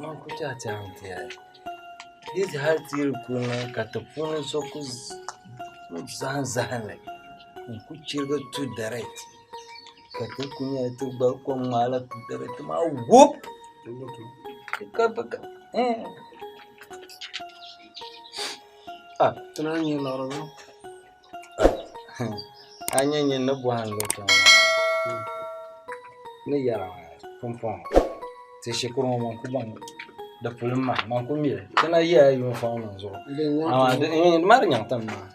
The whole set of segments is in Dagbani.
Man ku chɛ a tɛha n-ti yɛli di yi hali ti yi di kuli niŋ ka ti puuni so ku zahim zahim li n-ku chirigi tu direct ka ti ku nyɛla ti gba kom ŋmaala tu direct maa wup Ti naan nyɛ liɣiri ŋɔ. A nyɛ nyin ni bɔhim loto ŋɔ maa ni yɛra maa pumpɔŋɔ ti shikuru ŋɔ man ku baŋ di puli m-ma man ku mi li ti na yɛla yunifɔm nim zuɣu amaa di maa di nyaŋ tim maa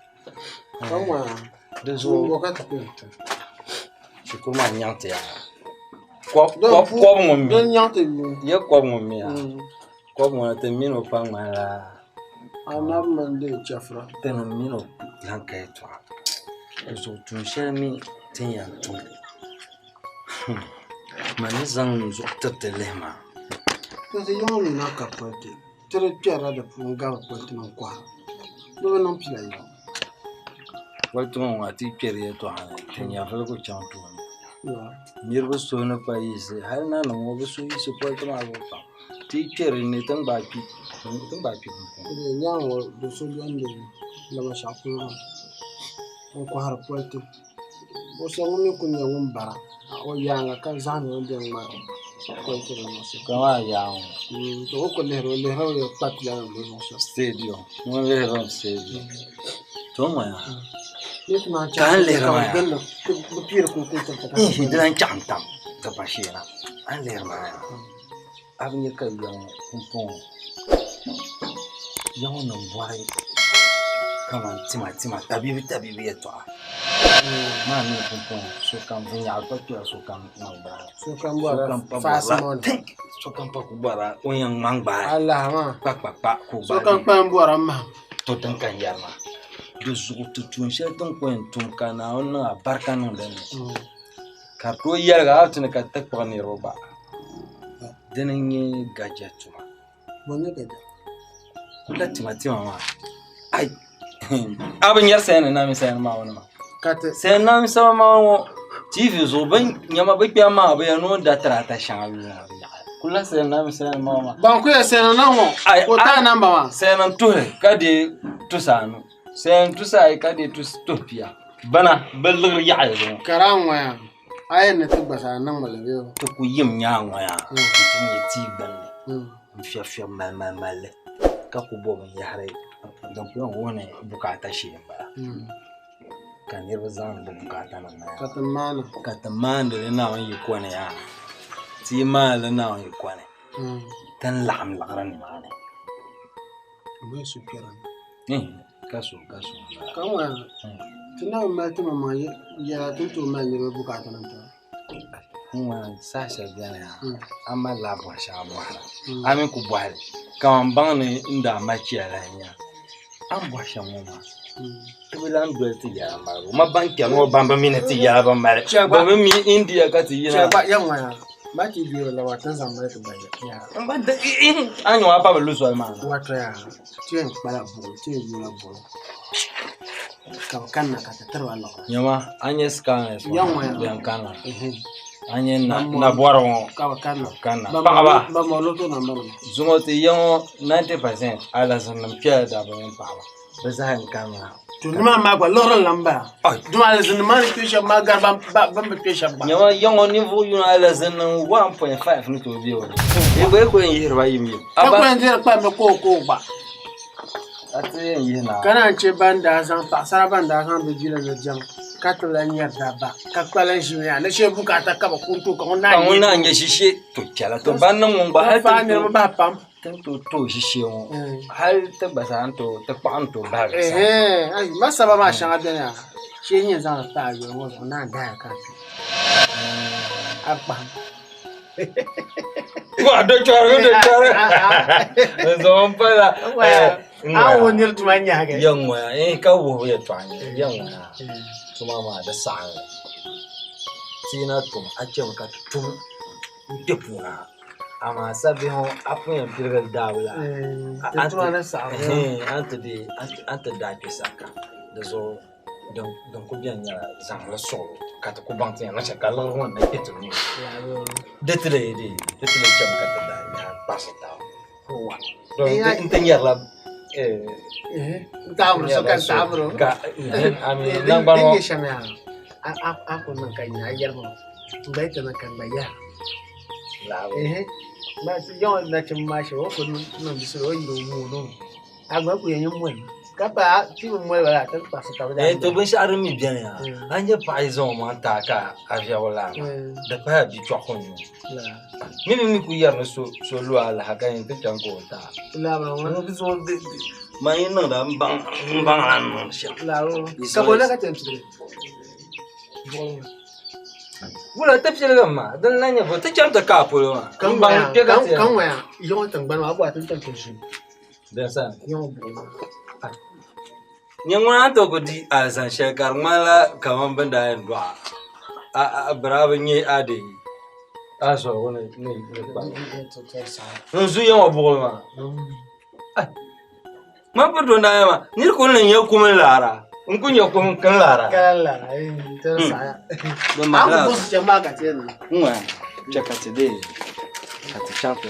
di zuɣu shikuru maa nyaŋ ti yaa kɔbu ŋun mi ya kɔbu ŋun mi yaa kɔbu ŋɔ ti mini o pa ŋmanila Anabi mini dee chɛfura. Ti ni mini o lan ka yɛtɔɣa. Di zuɣu tuun shɛli mi ti ni yɛn tum, man ni zaŋ n zuɣu tiriti lihi maa. Ti ti yiŋ mi na ka politi, ti di kpɛrila di puuni gari politi nim kɔha. Di bi niŋ pila yiŋ. Politi ŋɔ ŋɔ a ti yi kpɛri yɛtɔɣa ni, ti nyɛvili ku chaŋ tooni. Niriba suhu ni pa yiɣisi, hali nanim ŋɔ bɛ suhu yiɣisi politi maa zuɣu pam. Ti yi kpe di ni ti ni gbaai kpi pumpɔŋɔ. Di nyaaŋa ŋɔ do so beni be Lamashɛɣu polo maa n-kɔhiri politi. O so ŋun mi kuli nyɛ ŋun bara o yaaŋa ka zaŋdi o ni bɛn ŋmari politi maa niŋ shɛm. Kaman a yaaŋa ŋɔ. To o kuli lihiri o lihiri o kpa pila nim ni zuɣu shɛm. Stadium. Ŋun lihiri mi stadium. To ŋɔ yaa. Ka a ni lihiri maa yaa. Bɛ piiri kuli kuli tiriti ka. Di lan chaɣim tam di pa sheena. A ni lihiri maa yaa. A bi nya ka ya ŋɔ pumpɔŋɔ ya ŋɔ nim bɔri kaman tima tima tabiibi tabiibi yɛltɔɣa maa mi pumpɔŋɔ sokam vinnyaɣi gba kpɛla sokam niŋgbuna ni. Sokam bɔrila fast money. Sokam pa ku bɔrila o ni yɛn ŋma n-gbaai Alaha maa. kpakpakpa ka o gbaai Sokam kpalim bɔrila mahim. To din ka n yɛri maa di zuɣu ti tuun shɛli ti ni ku yɛn tum ka Naawuni niŋ alibarika niŋ din ni ka di tooi yɛliga hali ti ni ka ti kpuɣi niriba gba. Dini n-nyɛ gaja tuma. Bɔ n-nyɛ gaja? Kula tima tima maa. Ai! A bi nyari sayani naami sayani maa ŋɔ maa. Ka ti. Sayani naami sayani maa ŋɔ TV zuɣu bɛ nyama bɛ kpɛma maa bɛ yɛn niŋ da tirata shɛŋa yuli maa di yaɣa. Kula sayani naami sayani maa maa. Ban ku yɛ sayani na ŋɔ Ai! ka o taai namba maa. Sayani n tuhili ka deei tusa anu. Sayani tusa ayi ka deei tuhi pia. Bana bɛ liɣiri yaɣaya zuɣu. Kara n-ŋɔ yaa. A yɛn ni ti gba zaa niŋ mi li bee? Ti ku yim nyaaŋa nti nyɛ tia gbinni n-fiɛbifiɛbi malimalimali li ka ku bo binyɛhiri din ku yɛn wuhi ni bukaata shee m-bala ka niriba zaŋdi bɛ bukaatanima na Ka ti maani. Ka ti maandi li Naawuni yiko ni yaa. Ti yi maani li Naawuni yiko ni ti ni laɣim liɣiri nimaani. Ka so ka so Ka ŋɔ ti na bi mali ti maŋmaŋ yɛla ti ni tooi mali niriba bukaata nim tira. Ŋɔ saha shɛli bɛni ha a malila a bɔri shɛŋa bɔhira a mi ku bɔhili kaman baŋ ni n daa mali chiya la n-nya a ni bɔhi shɛm ŋɔ maa ti bi lan doli ti yɛla malibu ma ban kpɛri ŋɔ ban bi mi ni ti yɛla bi mali bɛ bi mi India ka ti yina Ba ti deei la wa ti ni zaŋ mali ti ba yaa. A ni ŋɔ a pa bi lu soli maa ni. Wato yaa ti yɛn kpala buɣim ti yɛn yoola buɣim ka bi kanna ka ti tiriba liɣiri. Nyama a nyɛ scammers Ya ŋɔ yaa. Bɛn kanna a nyɛ nabɔri ŋɔ ka bi kanna kanna paɣaba ban mɔri loto namba nima. Zuŋɔ ti ya ŋɔ 90% alahizinim kpɛla dabba mini paɣaba. Bɛ zaa yɛn kanna. To nimaa maa gba liɣiri n-lan bala. Dama alizinnim maa ni kpe shɛba maa gari bɛn bi kpe shɛba gba. Nyama ya ŋɔ ninvuɣ yino alizinnim 1.5 ni tooi be o ni. Yi gba yi ku yɛn yihiri ba yimyim. Ka ku yɛn dihiri kpalimmi kookoo gba. A ti yɛn yihi na. Ka naan chɛ ban daa zaŋ paɣisara ban daa zaŋ bɛ jila ni diɛm ka ti lan nyari dabba ka kpalim ʒimi yaa ni shee bukaata ka bɛ ku n-tooi ka ŋun naan nyɛ ʒishee. To chɛla to ban niŋ ŋun gba hal ti faai niriba bahi pam. Ti ni tooi tooi ʒishee ŋɔ hal ti gba zaa ni tooi ti kpaɣi ni tooi bahigi sani. Ayi masaba maa shɛŋa beni yaa shee n yɛn zaŋli pa a yuli ŋɔ zuɣu naan dahaya ka a kpi a bi kpahim. Wa do chɔri do chɔri n zaŋ n pala A wuhi niri tuma nyahigi. Ya ŋɔya eh ka wuhibu yɛltɔɣa n-nyɛ ya ŋɔya tuma maa di saɣim ti yi na tum a chɛmi ka ti tum n-kpe puuni ha. Amaa sabihi ŋɔ a pun yɛn pirigili daabu la a ni ti daai kpe saka di zuɣu Din ku beni nyɛla zaŋli suɣili ka ti ku baŋ ti yɛn niŋ shɛli ka liɣiri ŋɔ ni kpe ti nuu ni. Di ti lee di ti lee chɛmi ka ti daa nyaai kpaɣisi taba. N ti nyɛrila ka naŋgbani ŋɔ. A ku niŋ ka nya a yɛlima n gba yi ti niŋ ka n gba yɛra. Nachimba maa shɛba o ku niŋ bisili o yiri o mooni o. A gba ku yɛn nyɛ moli ka pa ti bi moli bala ti kpaɣisi ka bi daa. To binshɛɣu din mi beni yaa a ni nyɛ paɣa yi zaŋ o maŋ taai ka a viɛgu laa maa di paya bia chɔɣu n-nyɛ o. Mi mi mi ku yɛri ni so lu a lahi ka yɛn ti chaŋ ka o taai. Man yi niŋda m baŋ a ni niŋdi shɛm. Ka bɔ na ka ti yɛn piligi? Wula ti piligimi maa din lahi nyɛ bɔ ti chaŋ ti kaai polo maa m baŋ kpe ka ti yɛn. Ka ŋɔya yiŋɔ tiŋgbani maa a bɔri ti ni chaŋ ti ʒini. Nyɛ ŋuna ni tooi ku di alizan shɛli ka di ŋmanila kaman bɛ ni daa yɛn dɔɣi a bɛ daa bi nya a dee a zɔhigu ni kpa n zu ya ŋɔ buɣili maa. Man piri do naaya maa nir ku ni nya kum n-laara n ku nya kum n laara. N ŋɔya chɛ ka ti dee ka ti chaŋ ti.